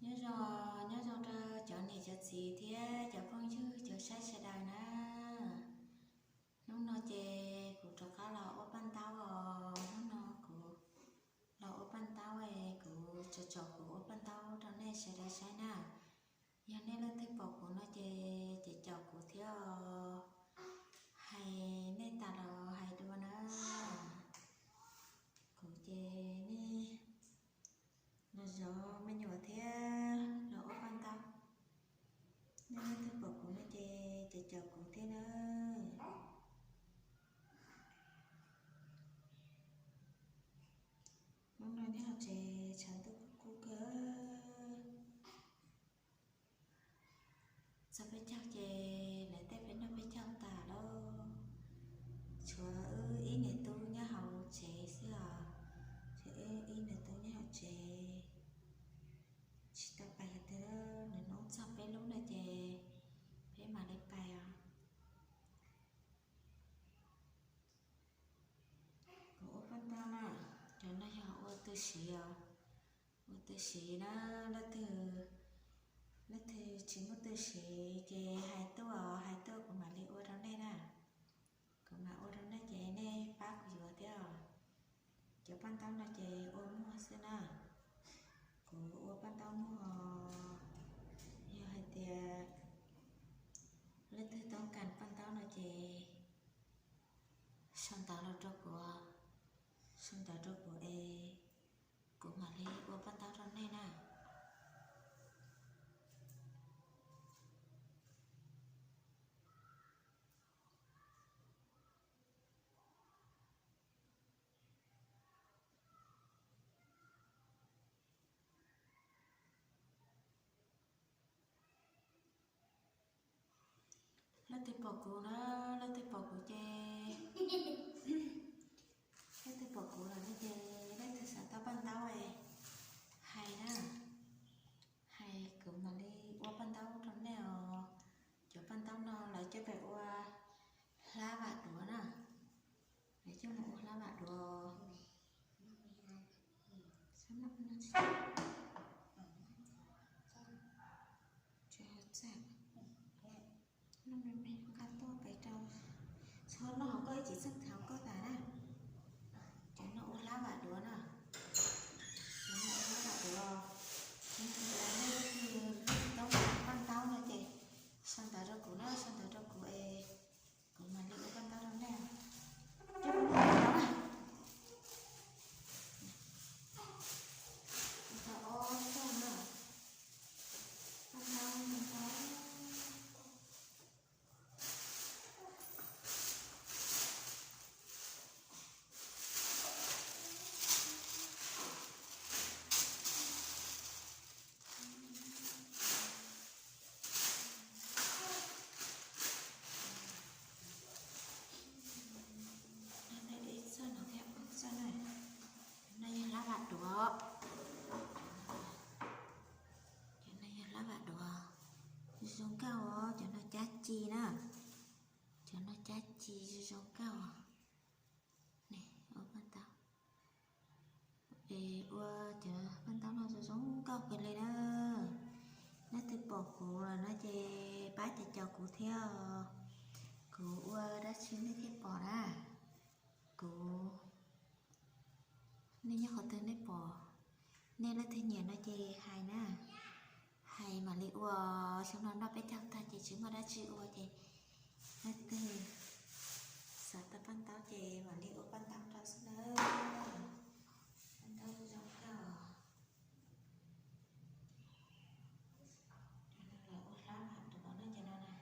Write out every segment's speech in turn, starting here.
Nyob zoo, nyob zoo rau cov niam cov txiv thiab cov phooj ywg cov saib sawv daws na. Hnub no ces kuv rov qab los ua paj ntaub os. Hnub no kuv los ua paj ntaub es kuv tso tso kuv ua paj ntaub rau nej sawv daws saib na. Yog nej leej twg pom kuv no ces ces caum kuv thiab os. Hais nej tas los hais dua na. Kuv ces nej los zov me nyuam thiab los ua paj ntaub. Nej leej twg pom kuv no ces ces caum kuv thiab na. Hnub no nyob hauv tsev tshav ntuj kub kub kawg. Txog peb caug ces lawv tej peb noj peb caug tas lauj. Tshuav wb ib niam tub nyob hauv tsev xwb os. Tshuav wb ib niam tub nyob hauv tsev, tsis tau pais qhov twg. Nws hnub txog peb lub no ces peb mam li pais os. Kuv ua paj ntaub na, cov no yog ua tw siv os. Ua tw siv na, leej twg, leej twg tsis muaj tw siv ces hais tuaj os, hais tuaj kuv mam li ua rau nej na. Kuv mam ua rau nej ces nej pab kuv yuav thiab os. Cov paj ntaub no ces ua muag xwb na. Kuv ua paj ntaub muag os. Yog hais tias leej twg toob kas paj ntaub no ces sau ntawv los rau kuv, sau ntawv rau kuv es kuv mam li ua paj ntaub rau nej na. Leej twg pom kuv na, leej twg pom kuv ces, leej twg pom kuv lawm no ces leej twg xav tau paj ntaub es hais na, hais kuv mam li ua paj ntaub rau nej os. Cov paj ntaub no lawv coj pem ua hlab vam duav na, lawv coj mus ua hlab vam duav. Nqa tuaj pem rau, txhob noj hauv koj ib tsis txheej hauv koj tas na. Cov no ua hlab vam duav na, cov no ua hlab vam duav. Yog tias nej leej twg toob kas paj ntaub no ces sau ntawv rau kuv na, sau ntawv rau kuv es kuv mam li ua paj ntaub rau nej. Coj mus ua na. Ua tau ob txoj na. Paj ntaub, paj ntaub. Ib txoj no thiab ob txoj na. Cov no yog hlab vam duav. Cov no yog hlab vam duav. Zoo zoo nkauj os, cov no cab ci na. Cov no cab ci zoo zoo nkauj os. Ua paj ntaub, es ua cov paj ntaub no zoo zoo nkauj kawg li na. Leej twg pom kuv lawm no ces pab caum caum kuv thiab os. Kuv ua dab tsi nej thiaj pom na. Kuv, nej nyob qhov twg nej pom, nej leej twg nyiam no ces hais na, hais mam li ua. Xyoo no noj peb caug tag ces tsis muaj dab tsi ua ces leej twg xav tau paj ntaub ces mam li ua paj ntaub rau xwb na. Paj ntaub zoo zoo nkauj. Cov no lawv ua hlab vam duav no, cov no na.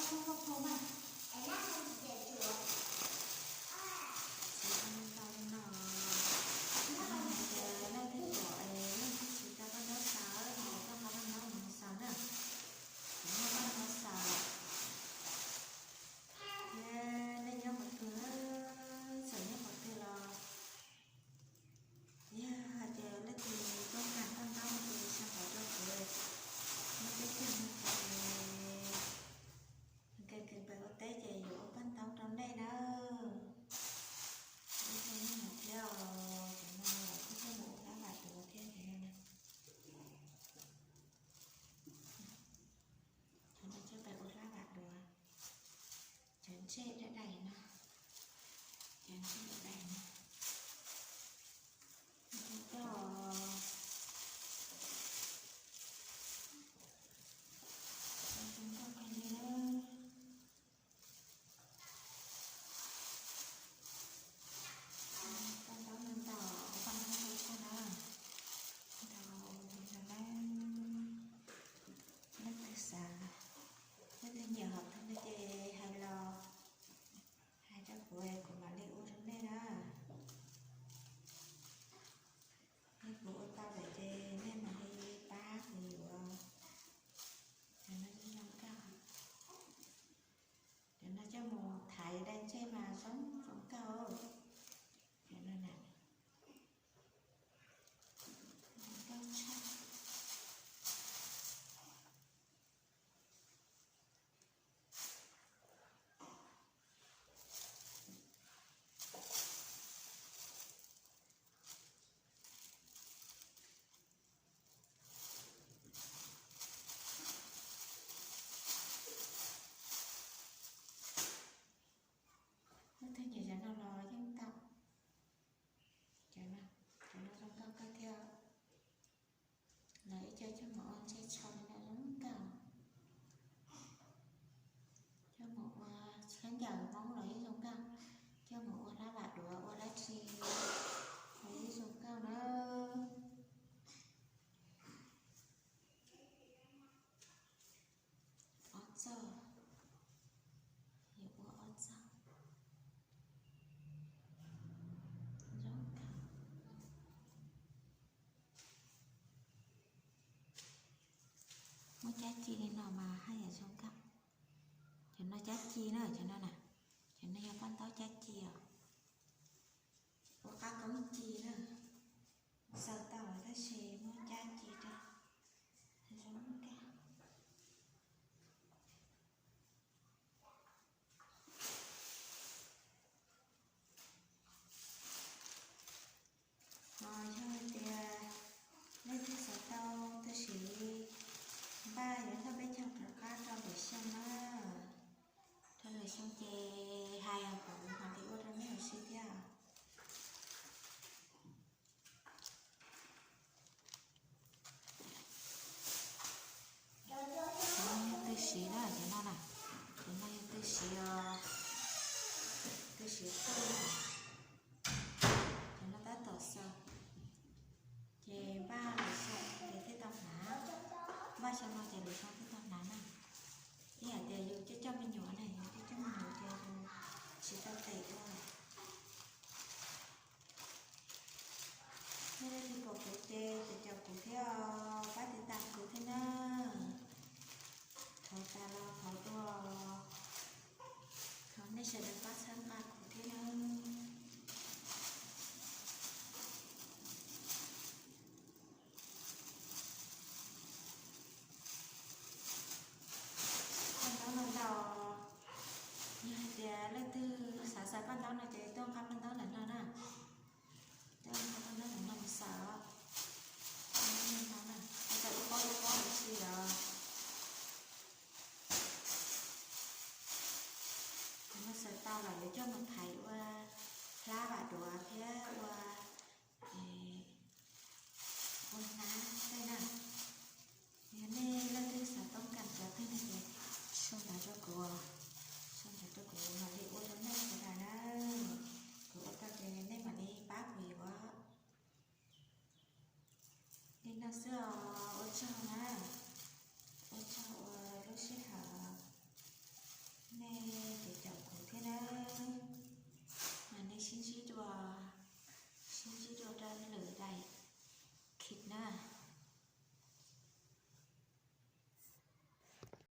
Txiav tau ntau li no, leej twg pom es leej twg tsis tau paj ntaub xaws, ces tuaj nqa paj ntaub mus xaws na. Kuv muaj paj ntaub xaws thiab. Nej nyob qhov twg, txawm nyob qhov twg los yog hais tias leej twg tuaj nqa paj ntaub ces sau ntawv rau kuv, muaj caij nyoog no ces nkees nkees pem ua teb ces yuav ua paj ntaub rau nej nawb. Ua tsaug nej thiab os, cov no lawv kuj coj mus ua hlab vam duav thiab ces no na. Cov no coj pem ua hlab vam duav. Cov ntsej daj dais no, cov ntsej daj dais no, coj, cov zoo nkauj kawg li na. Paj ntaub no ntau, paj ntaub no ntau na, ntau li no na. Leej twg xav, leej twg nyiam hom twg no ces hais los, hais rau kuv, kuv mam li ua rau nej na. Nej kuv ua tau lawm ces nej mam li pab kuv yuav. Cov no zoo nkauj, cov no coj mus thaiv dai ntsej mas zoo zoo nkauj. Cov no na, zoo nkauj tshaj. Leej twg nyiam cov no los yeej tau. Cov no, cov no zoo nkauj kawg thiab. Lawv ib co coj mus ua ntsej tsho li no zoo nkauj. Coj mus ua khaub ncaws Hmoob los yeej zoo nkauj. Coj mus ua hlab vam duav ua dab tsi los yeej zoo nkauj na. Ob txoj, yuav ua ob txoj zoo nkauj. Muab cab ci li no mas haj yam zoo nkauj. Cov no cab ci na, cov no na, cov no yog paj ntaub cab ci os. Ua qab koob ci na, xaws tau lawm tab sis muab cab ci rau zoo nkauj. Ho yog hais tias leej twg xav tau tam sim npaj yuav noj peb caug rov qab rau lwm xyoo na, rau lwm xyoo ces hais kuv mam li ua rau nej ua si thiab. Cov no yog tw siv na, cov no na, cov no yog tw siv os, tw siv qwj. Cov no tab tom xaws, ces npaj lwm xyoo ces thiaj tau hnav, npaj xyoo no ces lwm xyoo thiaj tau hnav na. Ib yam tias yus coj coj me nyuam na, yus coj coj me nyuam ces yus tsis tau tes ua. Nej leej twg pom kuv ces caum caum kuv thiab os, pab tiv tas kuv thiab na. Thov tas los thov dua, thov nej sawv daws pab txhawb nqa kuv thiab na. Paj ntaub no ntau, yog hais tias leej twg xav xaws paj ntaub no ces tuaj nqa paj ntaub ntawm no na. Tuaj nqa paj ntaub ntawm no mus xaws os. Paj ntaub no na, xaws ib pob ib pob ua si os. Cov no xaws tau los yuav coj mus thaiv ua hlab vam duav thiab ua, ua hnab tej na.